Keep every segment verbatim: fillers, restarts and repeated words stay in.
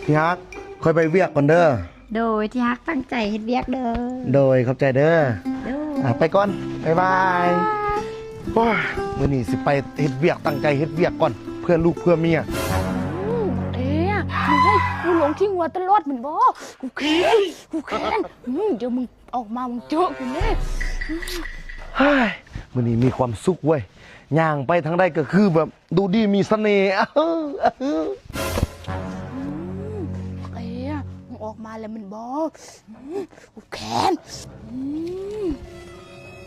ที่ฮัก ค่อยไปเวียกก่อนเด้อ โดยที่ฮักตั้งใจเฮ็ดเวียกเด้อ โดยขอบใจเด้อ โดย อ่ะ ไปก่อน บ๊ายบาย ว้า มื้อนี้สิไปเฮ็ดเวียก ตั้งใจเฮ็ดเวียกก่อน เพื่อลูกเพื่อเมีย อืม เอ๊ะ มึงให้กูหลงขี้งัวตลอดแม่นบ่ กูแค้น กูแค้น อืม เดี๋ยวมึงออกมามึงเจอกูแน่ เฮ้ย มื้อนี้มีความสุขเว้ย ย่างไปทางใดก็คือแบบดูดีมีเสน่ห์ อื้อหือ อื้อหือ อืม เอ๊ะ มึงออกมาแล้วแม่นบ่ อืม กูแค้น อืม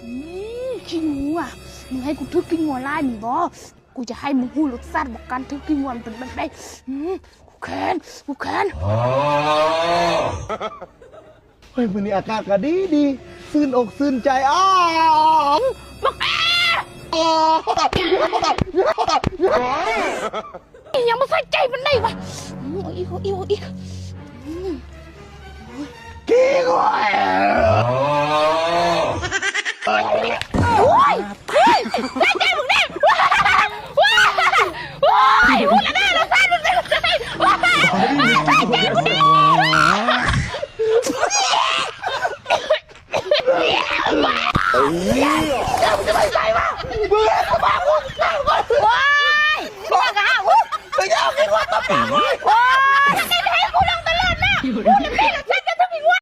อืม ขี้งัว มึงให้กูถืกขี้งัวหลายแม่นบ่ กูจะให้มึงฮู้รสชาติบักการถืกขี้งัวมันเป็นแบบใด อืม กูแค้น กูแค้น เฮ้ย มื้อนี้อากาศก็ดีดี ซื่นอกซื่นใจ อ้าว บักแอ อ้าว อีหยังมาใส่ใจมันได้วะ อืม เอาอีก เอาอีก เอาอีก อืม